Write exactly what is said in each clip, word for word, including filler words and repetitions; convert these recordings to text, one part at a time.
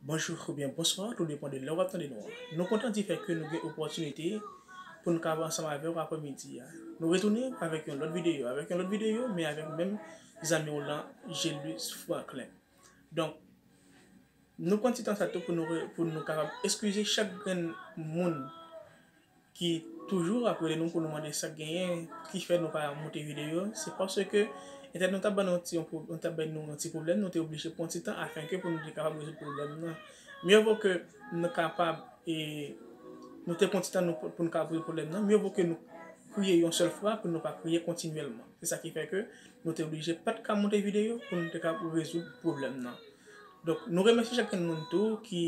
Bonjou oubyen bonswa, tou depann de lè w ap tande nou an. Nou kontan di fè ke nou gen opòtinite pou nou ka ansanm avè w aprè midi a. Nou retounen avèk yon lòt videyo, avèk yon lòt videyo, men avèk menm zanmi w lan, Gelus Franklin. Donk, nou pran ti tan sa tou pou nou, pou nou kapab eskize chak grenn moun ki toujou ap rele nou pou nou mande sa k genyen, ki fè nou pa monte videyo, se paske entènèt nou t ap ban nou ti, yon pwo-, nou t ap ban nou yon ti pwoblèm, nou te oblije pran ti tan afenke pou nou te kapab rezoud pwoblèm nan. Mye vo ke nou kapab, e, nou te pran ti tan nou pou, pou nou kapab rezoud pwoblèm nan, mye vo ke nou kriye yon sèl fwa pou nou pa kriye kontinyèlman. Se sa ki fè ke nou te oblije pa t ka monte videyo pou nou te kapab rezoud pwoblèm nan. Donk, nou remèsye chak grenn moun tou ki,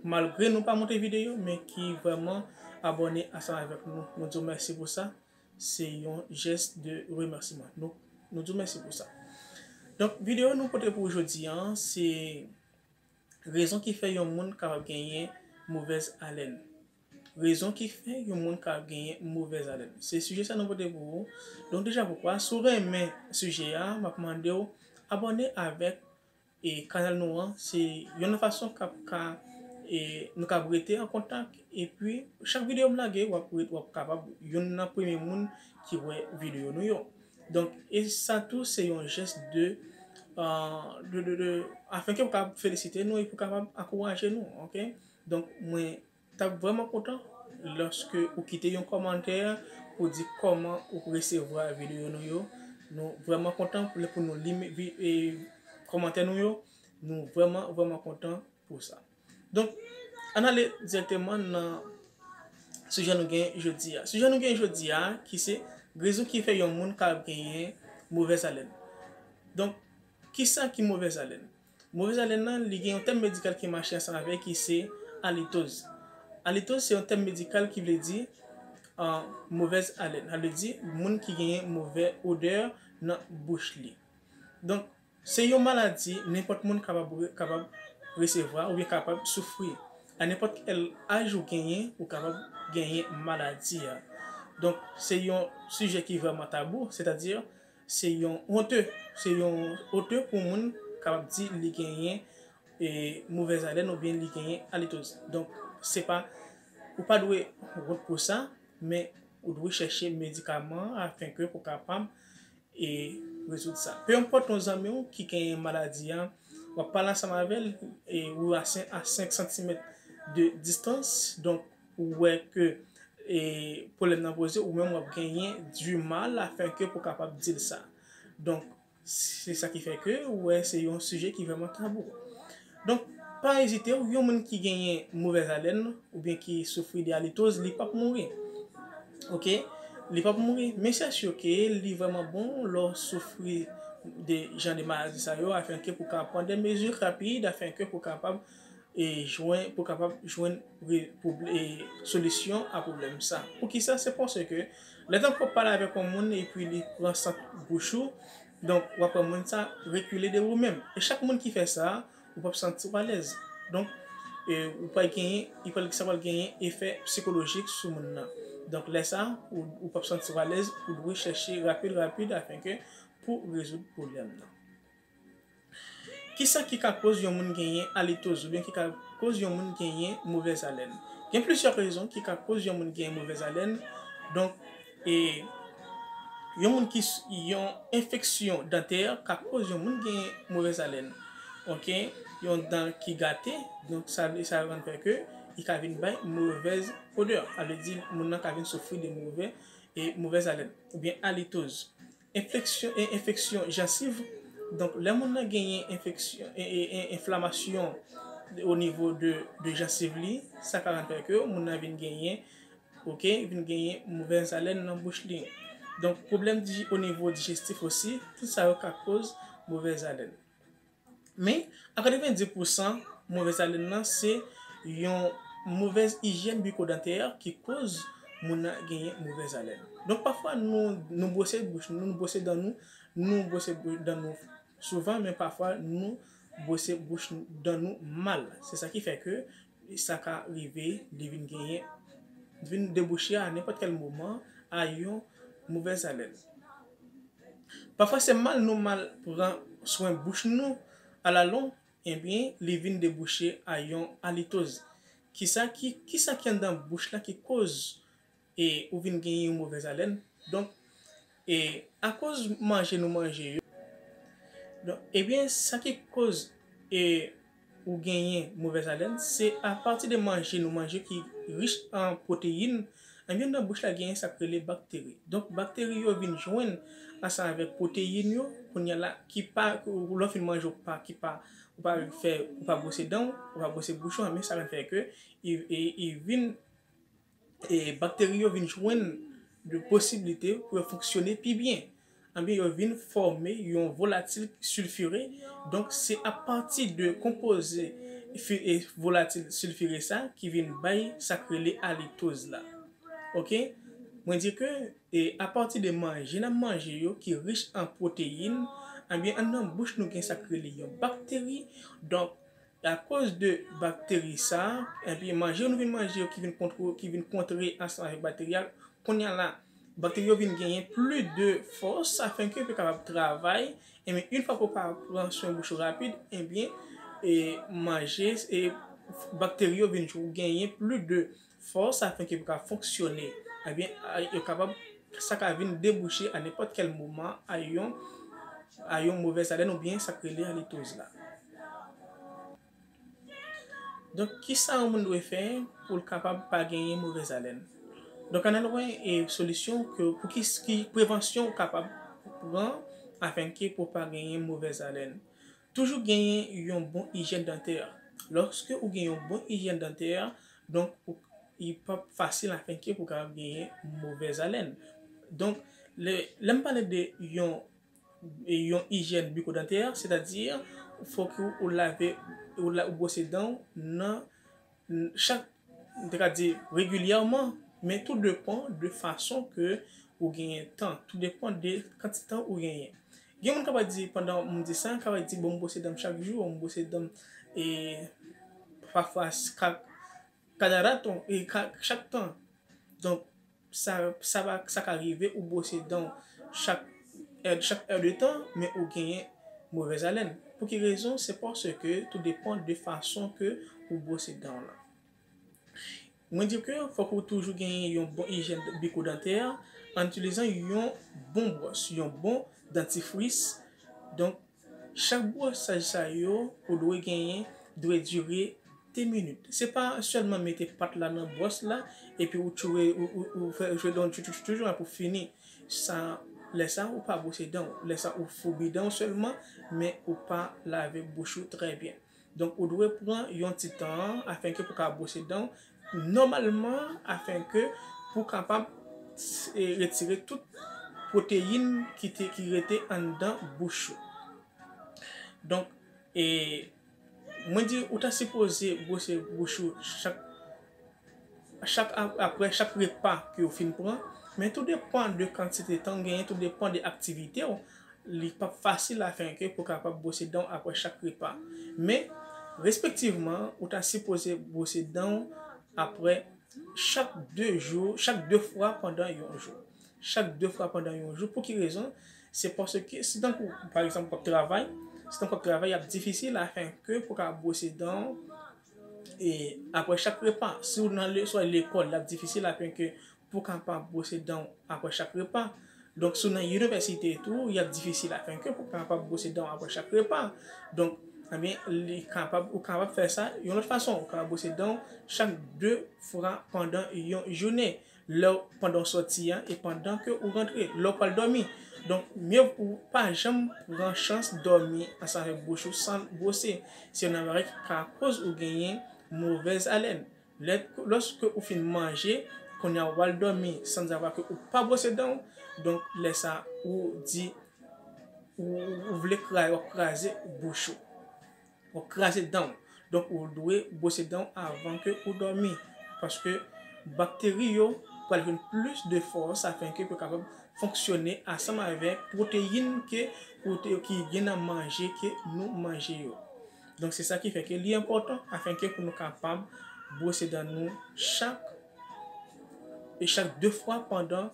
malgre nou pa monte videyo, men ki vrèman abòne ansanm avèk nou. Nou di w mèsi pou sa. Se yon jès de remèsiman. Nou, nou di w mèsi pou sa. Donk, videyo nou pote pou jodi a, se rezon ki fè yon moun kapab genyen movèz alèn. Rezon ki fè yon moun kapab genyen movèz alèn. Se sijè sa nou pote pou ou. Donk, deja poukwa, si w renmen sijè a, m ap mande w abòne avèk e kanal nou an, se youn nan fason k ap ka, e nou k ap rete an kontak, epi chak videyo m lage, w ap ret, w ap kapab youn nan premye moun ki wè videyo nou yo. Donk, e sa tou, se yon jès de, euh, de, de, de, afenke w kapab felisite nou epi w kapab ankouraje nou, oke? Donk, mwen t ap vrèman kontan lòske ou kite yon kòmantè pou di kòman ou resevwa videyo nou yo. Nou vrèman kontan pou, pou nou li vi-, e, kòmantè nou yo. Nou vrèman, vrèman kontan pou sa. Donk, ann ale dirèkteman nan sijè nou gen jodi a. Sijè nou gen jodi a, ki se rezon ki fè yon moun ka genyen movèz alèn. Donk, kisa ki movèz alèn? Movèz alèn nan, li gen yon tèm medikal ki mache ansanm avè l ki se alitoz. Alitoz se yon tèm medikal ki vle di, ah, movèz alèn. Sa vle di moun ki genyen movè odè nan bouch li. Donk, se yon maladi nenpòt moun kapab re-, kapab resevwa oubyen kapab soufri. A nenpòt kèl aj ou genyen, ou kapab genyen maladi a. Donk, se yon sijè ki vrèman tabou, sètadi, se yon onte, se yon onte pou moun kapab di li genyen, e, movèz alèn oubyen li genyen alitoz. Donk, se pa, ou pa dwe wont pou sa, men ou dwe chèche medikaman afenke pou kapab, e, rezoud sa. Pe enpòt yon zanmi w ki genyen maladi a, w ap pale ansanm avè l, e, ou a senk, a senk santimèt de distans, donk, ou wè ke, e, pwoblèm nan poze, ou menm w ap genyen di mal afenke pou kapab di l sa. Donk, se sa ki fè ke ou wè se yon sijè ki vrèman tabou. Donk, pa ezite, yon moun ki genyen movèz alèn oubyen ki soufri de alitoz, li p ap mouri. Oke? Li p ap mouri. Men se si ke li vrèman bon lè w soufri de jan de maladi sa yo, afenke pou kapab pran de mezi rapid, afenke pou kapab e jwenn, pou kapab jwenn re-, pwob-, e solisyon a pwoblèm sa. Poukisa? Se paske lè tankou w ap pale avèk yon moun epi li pran sant bouch ou, donk w ap wè moun sa rekile de ou menm. E chak moun ki fè sa, ou p ap santi w alèz. Donk, e, ou pral genyen, li pral, sa pral genyen efè sikolojik sou moun nan. Donk, lè sa, ou, ou p ap santi w alèz, ou dwe chèche rapid, rapid, afenke pou rezoud pwoblèm nan. Kisa ki ka koz yon moun genyen alitoz oubyen ki ka koz yon moun genyen movèz alèn? Gen plizyè rezon ki ka koz yon moun genyen movèz alèn. Donk, e, yon moun ki s-, yon enfeksyon dantè ka koz yon moun genyen movèz alèn. Oke? Yon dan ki gate, donk sa, sa rann fè ke li ka vin bay movèz odè. Sa vle di, moun nan ka vin soufri de movè, e, movèz alèn, oubyen alitoz. Enfeksyon, e, enfeksyon jansiv. Donk, lè moun nan genyen enfeksyon, e, e, e, enflamasyon o nivo de, de jansiv li, sa ka rann fè ke moun nan vin genyen, oke, vin genyen movèz alèn nan bouch li. Donk, pwoblèm di-, o nivo dijestif osi, tout sa yo ka koz movèz alèn. Men, a katrevenndis pousan, movèz alèn nan se yon movèz ijyèn bikodantè ki koz moun nan genyen movèz alèn. Donk, pafwa, nou, nou bwose bouch nou, nou bwose dan nou, nou bwose bou-, dan nou souvan, men pafwa, nou bwose bouch dan nou mal. Se sa ki fè ke sa ka rive, li vin genyen, vin debouche a nenpòt kèl moman a yon movèz alèn. Pafwa, se mal nou mal pran swen bouch nou, alalon, ebyen, li vin debouche a yon alitoz. Kisa ki, kisa ki anndan bouch la ki koz e ou vin genyen yon movèz alèn? Donk, e akoz manje nou manje yo, donk, ebyen, sa ki koz e ou genyen movèz alèn, se apati de manje nou manje ki rich an pwoteyin, ebyen, nan bouch la genyen sa k rele bakteri. Donk, bakteri yo vin jwenn ansanm avèk pwoteyin yo, kounye a la, ki pa, lè w fin manje, ou pa, ki pa, ou pa fè, ou pa bwose dan w, ou pa bwose bouch ou, men sa vin fè ke, e, e, e vin, e bakteri yo vin jwenn de posiblite pou yo fonksyone pi byen. Ebyen, yo vin fòme yon volatil silfire. Donk, se apati de konpoze fi-, e, volatil silfire sa ki vin bay sa k rele alitoz la. Oke? Mwen di ke, e, apati de manje n ap manje yo ki rich an pwoteyin, ebyen, anndan bouch nou gen sa k rele yon bakteri. Donk, akoz de bakteri sa, ebyen, manje nou vin manje yo ki vin kontwo-, ki vin kontre ansanm avèk bakteri a, kounye a la, bakteri yo vin genyen plis de fòs afenke pou yo kapab travay. Ebyen, yon fwa ke w pa pran swen bouch ou rapid, ebyen, e manje, e bakteri yo vin jou-, genyen plis de fòs afenke pou yo ka fonksyone. Ebyen, a, yo kapab, sa ka vin debouche a nenpòt kèl moman a yon, a yon movèz alèn oubyen sa k rele alitoz la. Donk, kisa yon moun dwe fè pou l kapab pa genyen movèz alèn? Donk, ann al wè, e, solisyon ke, pou ki, ki prevansyon ou kapab pran afenke pou w pa genyen movèz alèn. Toujou genyen yon bon ijyèn dantè. Lòske ou gen yon bon ijyèn dantè, donk, ou, li p ap fasil afenke pou w kapab genyen movèz alèn. Donk, lè, lè m pale de yon e yon ijyèn bikodantè, sètadi fòk ou, ou lave, ou la, ou bwose dan w nan, n-, chak, m te ka di regilyèman, men tou depan de fason ke ou genyen tan, tou depan de kantite tan ou genyen. Gen moun k ap di, pandan m di sa, k ap di, bon, m bwose dan m chak jou, m bwose dan m, e pafwa s-, ka, kadaraton, e ka, chak tan. Donk, sa, sa va, sa ka rive ou bwose dan w chak è, chak è de tan, men ou genyen movèz alèn. Pou ki rezon? Se paske tou depan de fason ke ou bwose dan w lan. Mwen di ke fòk ou toujou genyen yon bon ijyèn bikodantè an itilizan yon bon bwòs, yon bon dantifris. Donk, chak bwosaj sa yo, ou dwe genyen, dwe dire de minit. Se pa sèlman mete pat la nan bwòs la, epi ou tchoure, ou, ou, ou fè jwe dan tchou tchou tchou tchou pou fini. Sa, lè sa, ou pa bwose dan w. Lè sa, ou foubi dan w sèlman, men ou pa lave bouch ou trè byen. Donk, ou dwe pran yon ti tan afenke pou ka bwose dan w nòmalman, afenke pou kapab, e, retire tout pwoteyin ki te, ki rete anndan bouch ou. Donk, e, mwen di ou ta sipoze bwose bouch ou chak, chak ap-, apre chak repa ke w fin pran, men tou depan de kantite tan w genyen, tou depan de aktivite w, li p ap fasil afenke pou w kapab bwose dan w apre chak repa. Men, respektivman, ou ta sipoze bwose dan w apre chak de jou, chak de fwa pandan yon jou. Chak de fwa pandan yon jou. Pou ki rezon? Se paske si tankou, pa egzanp, w ap travay, si tankou w ap travay, l ap difisil afenke pou w ka bwose dan w, e, apre chak repa. Si w nan le-, swa lekòl, l ap difisil afenke pou w kapab bwose dan w apre chak repa. Donk, si w nan inivèsite tou, l ap difisil afenke pou w kapab bwose dan w apre chak repa. Donk, ebyen, li kapab, ou kapab fè sa yon lòt fason. Ou kapab bwose dan w chak de fwa pandan yon jounen. Lè w, pandan w sòti a e pandan ke ou rantre, lè w pral dòmi. Donk, mye w pa janm pran chans dòmi ansanm avèk bouch ou san bwose. Se youn nan bagay ki ka koz ou genyen movèz alèn. Lè, lòske ou fin manje, kounye a w al dòmi sanzava ke ou pa bwose dan w, donk lè sa ou di, ou, ou vle kraze, w ap kraze bouch ou. W ap kraze dan w. Donk, ou dwe bwose dan w avan ke ou dòmi. Paske bakteri yo pral jwenn plis de fòs afenke pou yo kapab fonksyone ansanm avèk pwoteyin ke, pwote-, ki gen nan manje ke nou manje yo. Donk, se sa ki fè ke li enpòtan afenke pou nou kapab bwose dan nou chak, e chak de fwa pandan,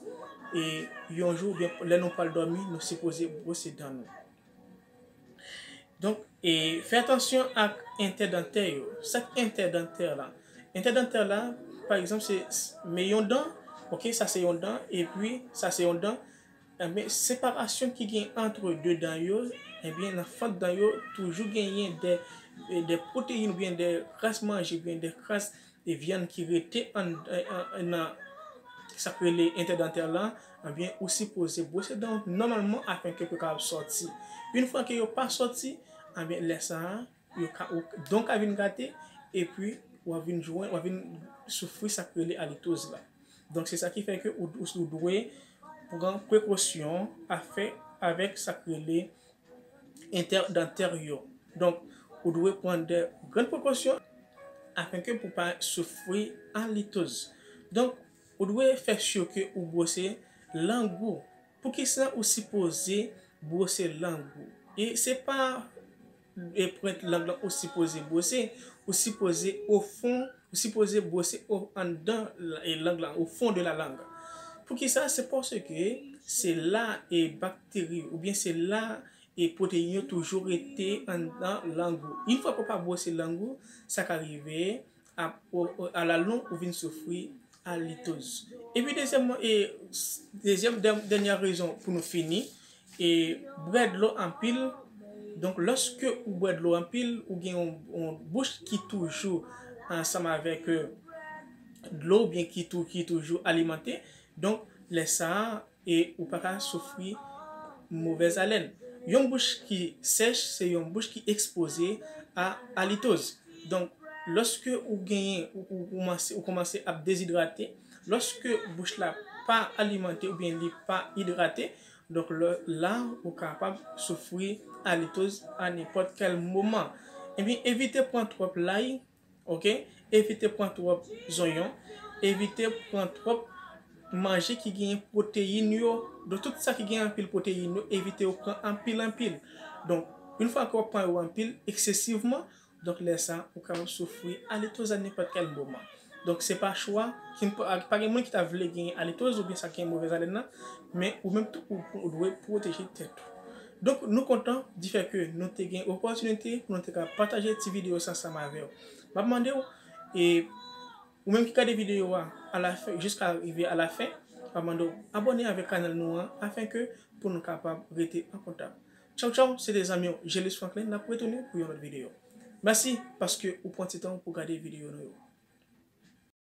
e yon jou, oubyen lè nou pral dòmi, nou sipoze bwose dan nou. Donk, e fè atansyon ak entèdantè yo. Sa k entèdantè la? Entèdantè la, pa egzanp, se s- men yon dan, ok, sa se yon dan, epi sa se yon dan. Ebyen, separasyon ki gen antre de dan yo, ebyen, nan fant dan yo, toujou genyen de, de pwoteyin oubyen de kras manje, oubyen de kras de vyann ki rete an, an, an, nan sa k rele entèdantè la, ebyen, ou sipoze bwose dan w nòmalman afenke pou yo kapab sòti. Yon fwa ke yo pa sòti, ebyen, lè sa a, yo ka, ou, dan w ka vin gate, epi w a vin jwenn, w a vin soufri sa k rele alitoz la. Donk, se sa ki fè ke ou, ou, ou dwe pran prekosyon a fè avèk sa k rele entèdantè yo. Donk, ou dwe pran de grann prekosyon afenke pou pa soufri alitoz. Donk, ou dwe fè si ke ou bwose lang ou. Poukisa ou sipoze bwose lang ou? E se pa e pwent lang lan ou sipoze bwose, ou sipoze o fon, ou sipoze bwose o anndan e lang lan, o fon de la lang. Poukisa? Se paske se la e bakteri oubyen se la e pwoteyin yo toujou rete anndan lang ou. Yon fwa ke w pa bwose lang ou, sa ka rive ap, o, o, alalon ou vin soufri alitoz. Epi dezyèm, e, s- dezyèm, dè- dènyè rezon pou nou fini, e bwè dlo anpil. Donk, lòske ou bwè dlo anpil, ou gen yon, yon bouch ki toujou ansanm avèk e, dlo oubyen ki, tou, ki toujou alimante. Donk, lè sa a, e ou pa ka soufri movèz alèn. Yon bouch ki sèch, se yon bouch ki ekspoze a alitoz. Donk, lòske ou genyen, ou, ou kòmanse, ou kòmanse ap dezidrate, lòske bouch la pa alimante oubyen li pa idrate, donk lè, la ou kapab soufri alitoz a nenpòt kèl moman. Ebyen, evite pran twòp lay, ok? Evite pran twòp zonyon, evite pran twòp manje ki genyen pwoteyin yo. Donk, tout sa ki genyen anpil pwoteyin yo, evite yo pran anpil, anpil. Donk, yon fwa ke w ap pran yo anpil, eksesivman, donk, lè sa, ou kapab soufri alitoz a nenpòt kèl moman. Donk, se pa chwa, ki pa, pa gen moun ki ta vle genyen alitoz oubyen sa ki gen movèz alèn nan, men ou menm tou, ou, ou dwe pwoteje tèt ou. Donk, nou kontan di fè ke nou te gen opòtinite pou nou te ka pataje ti videyo sa ansanm avè w. M ap mande w, e ou menm ki gade videyo a alafen, jiska rive alafen, m ap mande w abòne avèk kanal nou an, afenke pou nou kapab rete an kontak. Tchaw, tchaw, se te zanmi w, Gelus Franklin, n ap retounen pou yon lòt videyo. Mèsi paske ou pran ti tan pou gade videyo nou yo.